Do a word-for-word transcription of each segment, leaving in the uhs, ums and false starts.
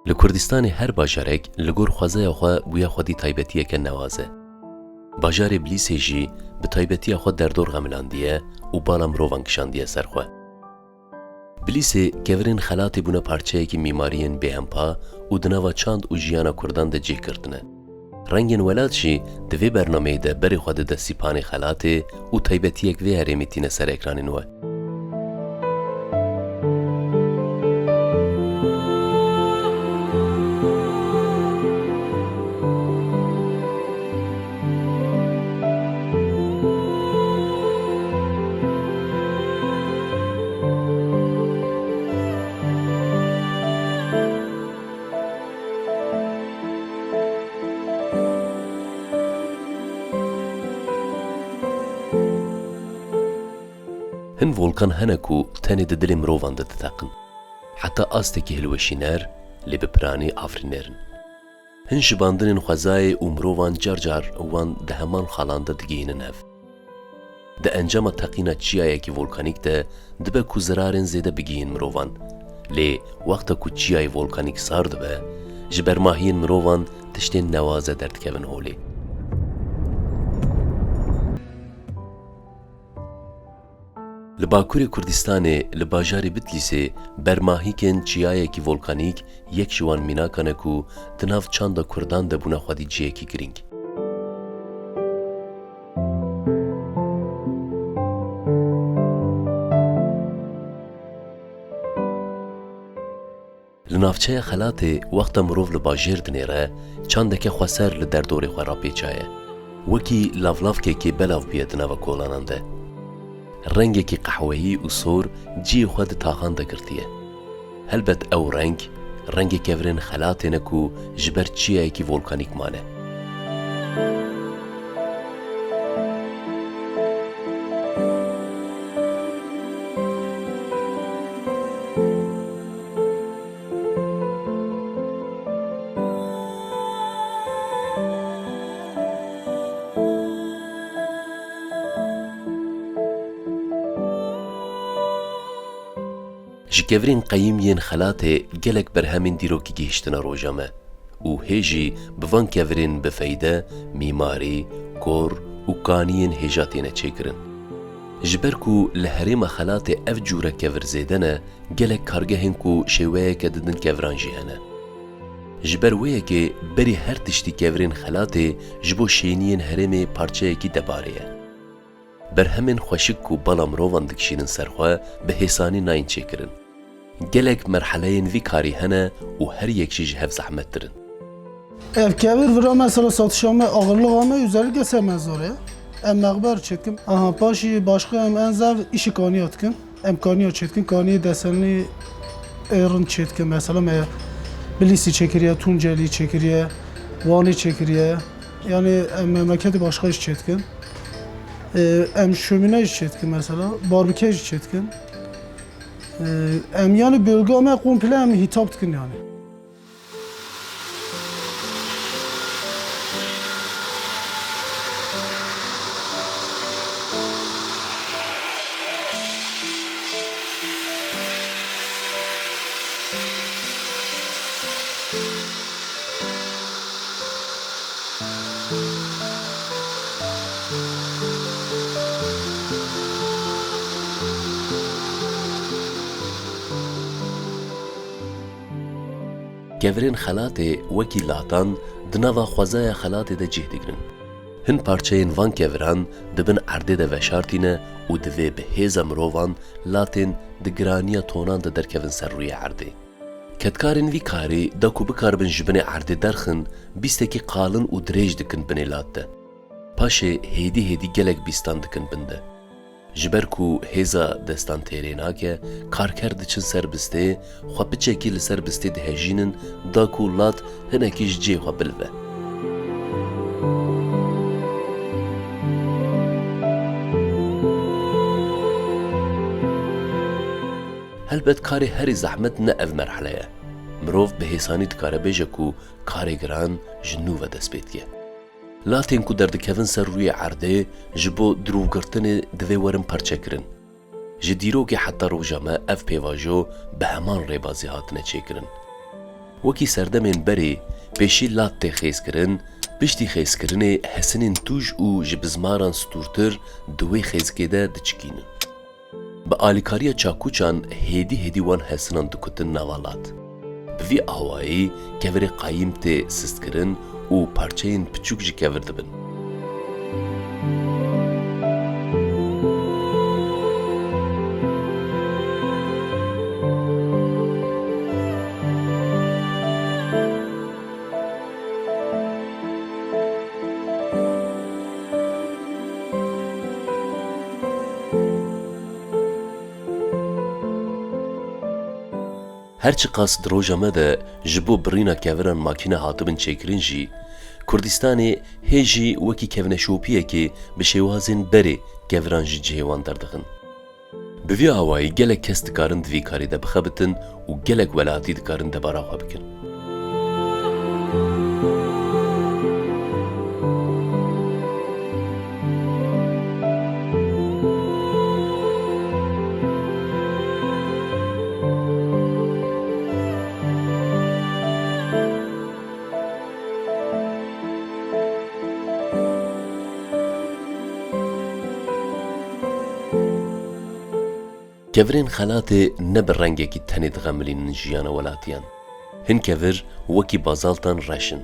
Li Kurdistanê her bajarek li gor xwezaya xwe bûye xwedî taybetiyeke newaz e. Bajarê Bilîsê jî bi taybetiya xwe derdor xemilandiye û bala mirovan kişandiye ser xwe. Bilîsê kevirên xelatê bûne parçeyekî mîmariyên bêhempa û di nava çand û jiyana Kurdan de cih girtine. Rengên Welat jî di vê bernameyê de berê xwe dide sîpanê xelatê û taybetiyek vê herêmê tîne ser ekranên we. Hin volkan hene ku tenê di dilê mirovan de diteqin. Heta astekî hilweşîner, lê bi piranî afirîner in. Hin jibandinên xwezayê û mirovan car car wan di heman xalan de digihînin hev. Di encama teqîna çiyayekî volkanîk de dibe ku zirarên zêde bigihîn mirovan. Lê wexta ku çiyayê volkanîk sar dibe, ji bermahiyên mirovan tiştên newaze derdikevin holê. Li Bakurê Kurdistanê, li bajarê Bitlîsê, bermahîkên çiyayekî volkanîk yek ji wan mînakan e ku di nav çanda Kurdan de bûne xwedî cihekî girîng. Li navçeya Xelatê wexta mirov li bajêr dinêre, çandeke xweser li derdorê xwe rapêçaye. Wekî lavlavkekê belav bûye di nava kolanan de. Rengekî qehweyî û sor cihê xwe di taxan de girtiye. Helbet ew reng, rengê kevirên xelatê ne ku ji ber çiyayekî volkanîk mane. Ji kevirên qeyîm yên xelatê gelek berhemên dîrokî gihîştine roja me û hê jî bi van kevirên bifeyde mîmarî, kor û kaniyên hêja têne çêkirin. Ji ber ku li herêma xelatê ev cûre kevir zêde ne, gelek kargehên ku şêweyeke didin keviran jî hene. Ji ber wê yekê berî her tiştî kevirên xelatê ji bo şêniyên herêmê parçeyekî debarê ye. Berhemên xweşik ku bala mirovan dikişînin ser xwe bi hêsanî nayên çêkirin. Gelek merheleyên vî karî hene û her yek jî ji hev zehmettir in. Ev kevir vira mesela satışa me, ağırlığa me özellikle semezor e. Em mexber çêdikin. Aha, paşî başqa em en zev îşî kaniya dikin. Em kaniya çêdikin, kaniyê desenî ê rind çêdikin. Mesela me Bilîsî çêkiriye, Tuncelî çêkiriye, Wanî çêkiriye. Yani em memleketê başqa jî çêdikin. Ee, em şömine jî çêdikin mesela, barbike jî çêdikin. Ee, em yani bölge me komple em hitap dikin yani. Kevirên xelatê wekî latan di nava xwezaya xelatê de cih digrin. Hin parçeyên van keviran di bin erdê de veşartîne û divê bi hêza mirovan latên di giraniya tonan de derkevin ser rûyê erdê. Kedkarên vî karî da ku bikaribin ji binê erdê derxin, bîstekî qalin û dirêj dikin binê lat de. Paşê hêdî hêdî gelek bîstan dikin bin de. Ji ber ku hêza destan têrê nake, karker diçin ser bistê, xwe piçekî li ser bistê dihejînin, da ku lat hinekî ji cihê xwe bilive. Helbet karê herî zehmet ne ev merhele ye. Mirov bi hêsanî dikare bêje ku karê giran ji nû ve dest pê dike. Latên ku derdikevin ser rûyê erdê ji bo dirûvgirtinê divê werin perçekirin. Ji dîrokê heta roja me ev pêvajo bi heman rêbazî hatine çêkirin. Wekî serdemên berê pêşî lat tê xêzkirin, piştî xêzkirinê hesinên tûj û ji bizmaran stûrtir di wê xêzikê de diçikînin. Bi alîkariya çakûçan hêdî hêdî wan hesinan dikutin nava lat. Bi vî awayî kevirê qayîm tê sistkirin û parçeyên piçûk ji kevir dibin. Her çiqas di roja me de ji bo birîna keviran makîne hatibin çêkirin jî, Kurdistanê hê jî wekî kevneşopiyekê bi şêwazên berê keviran ji cihê wan derdixin. Bi vî awayî gelek kes dikarin di vî karî de bixebitin û gelek welatî dikarin debara xwe bikin. Kevirên xelatê ne bi rengekî tenê dixemilînin jiyana welatiyan. Hin kevir wekî bazaltan reş in,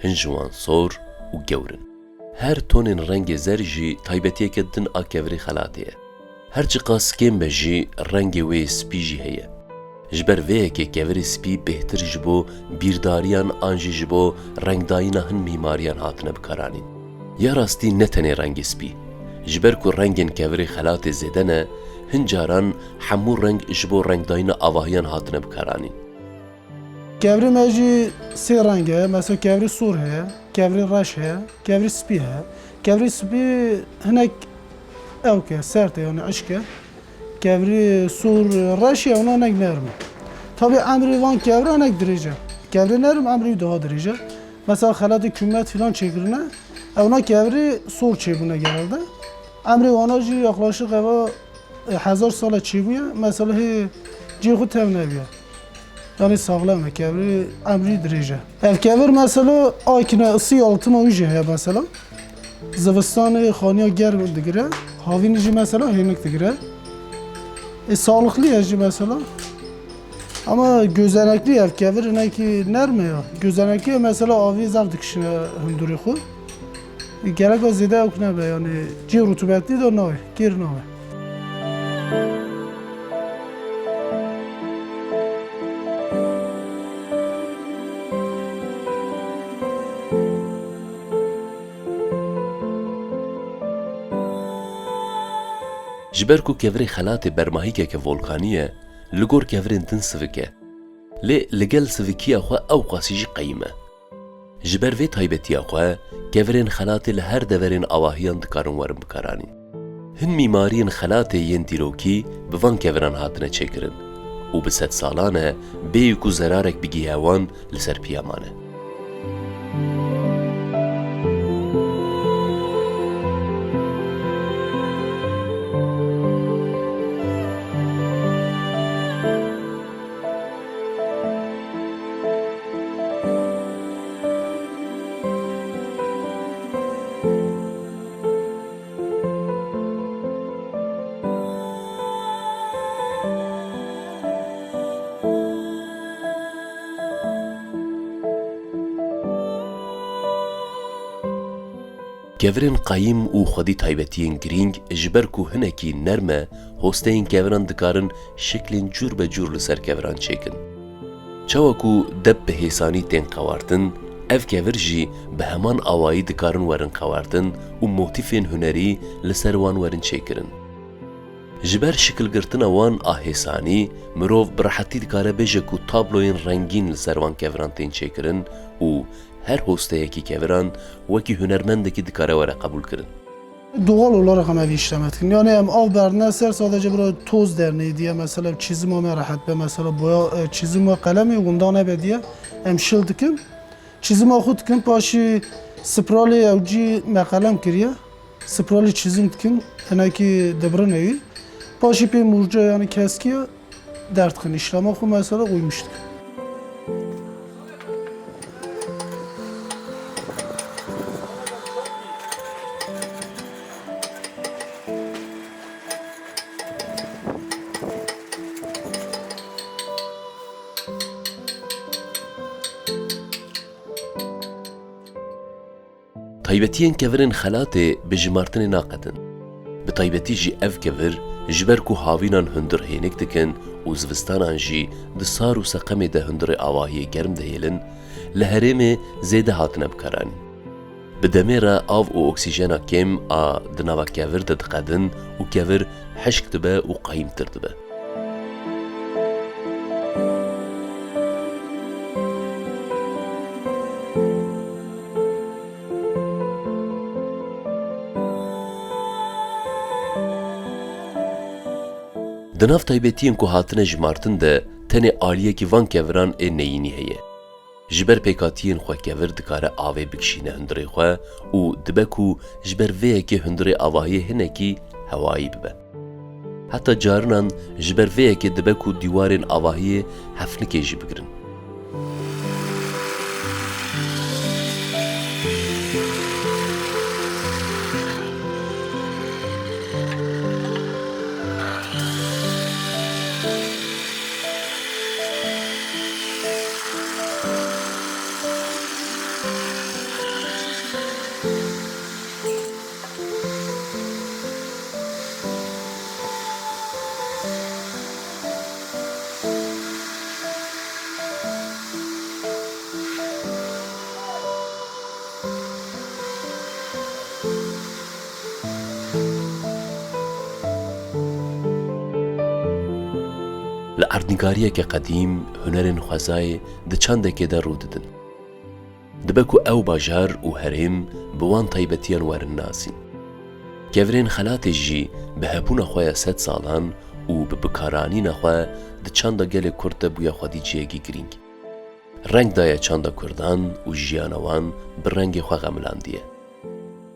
hin ji wan sor û gewr in. Her tonên rengê zer jî taybetiyeke din a kevirê xelatê ye. Her çiqas kêm be jî rengê wê spî jî heye. Ji ber vê yekê kevirê spî bêhtir ji bo bîrdariyan an jî ji bo rengdayîna hin mîmariyan hatine bikaranîn. Ya rastî ne tenê rengê spî. Ji ber ku rengên kevirê xelatê zêde ne, hin caran hemû reng ji bo rengdayîna avahiyan hatine bikaranîn. Kevirê me jî sê reng e. Mesela kevirê sor heye, kevirê reş heye, kevirê spî heye. Kevirê spî hinek ewk e, sert e, yani hişk e. Kevirê sor reş e, ona hinek nerm e. Tabi emrê van kevira hinek dirêj e. Kevirê nerm emrê wî daha dirêj e. Mesela xelatê kûmet filan çêkirine, ewna kevirê sor çêbûne genelde. Emrê wana jî yaklaşık eva, e, hezar sala çêbûye, mesela hê cihê xwe tev nebûye. Yani saxlem e, kevirê emrî dirêj e. Ev kevir mesela akine ısî yalıtım wî jî heye mesela. Zivistanê xaniya germ digire, havînî jî mesela hênik digire. E, sağlıklı ye jî mesela. Ama gözenekli ev kevir, hinekî nerm e ya. Gözenekli ye mesela avî zaf dikişine hundurê xwe. E, gereka zêde ewk nebe, yani cê rutubetli de nayê, kêr nabe. Ji ber ku kevirê xelatê bermahîkeke volkanî ye, li gor kevirên din sivik e. Lê li gel sivikiya xwe ewqasî jî qeyîm e. Ji ber vê taybetiya xwe, kevirên xelatê li her deverên avahiyan dikarin werin bikaranîn. Hin mîmariyên xelatê yên dîrokî bi van keviran hatine çêkirin û bi sedsalan e bêyî ku zerarek bigihîye wan, li ser piya mane. Kevirên qayîm û xwedî taybetiyên girîng, ji ber ku hinekî nerm e, hosteyên keviran dikarin şiklên cûr be cûr li ser keviran çêkin. Çawa ku dep bi hêsanî tên qewartin, ev kevir jî bi heman awayî dikarin werin qewartin û motîfên hunerî li ser wan werin çêkirin. Ji ber şikilgirtina wan a hêsanî, mirov bi rehetî dikare bêje ku tabloyên rengîn li ser van keviran tên çêkirin û her hosteyekî keviran wekî hunermendekî dikare were qebûlkirin. Doğal olarak em ev işleme dikin. Yani em av berdine ser, sadece burada toz derneği diye mesela çizim me rehet be, mesela boya, e, çizim ve kalemi wunda nebe diye em şil dikin. Çizima xwe dikin, paşî spralê ew cî me qelem kiriye. Spralê çizim dikin, hinekî dibirine wî. Paşî pê murca, yani keskiye derdixin. Îşlema xwe mesela uymuş dikin. Taybetiyên kevirên xelatê bi jimartinê naqedin. Bi taybetî jî ev kevir ji ber ku havînan hundir hênik dikin û zivistanan jî di sar û seqemê de hundirê avahiyê germ dihêlin, li herêmê zêde hatine bikaranîn. Bi demê re av û oksîjena kêm a di nava kevir de diqedin û kevir hişk dibe û qehîmtir dibe. Di nav taybetiyên ku hatine jimartin de tenê aliyekî van keviran ê neyînî heye. Ji ber pêkhatiyên xwe kevir dikare avê bikişîne hundirê xwe û dibe ku ji ber vê yekê hundirê avahiyê hinekî hewayî bibe. Heta carinan ji ber vê yekê dibe ku dîwarên avahiyê hefnikê jî bigirin. Li erdnîgariyeke qedîm hunerên xwezayê di çandekê de rû didin. Dibe ku ew bajar û herêm bi wan taybetiyan werin nasîn. Kevirên xelatê jî bi hebûna xwe ya sed salan û bi bikaranîna xwe di çanda gelê Kurd de bûye xwedî cihekî girîng. Reng daye çanda Kurdan û jiyana wan bi rengê xwe xemilandiye.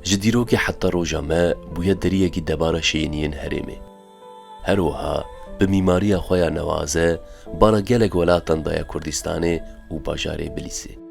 Ji dîrokê heta roja me bûye deriyekî debara şêniyên herêmê. Her wiha bi mîmariya xwe ya newaze bala gelek welatan daye Kurdistanê û bajarê Bilîsê.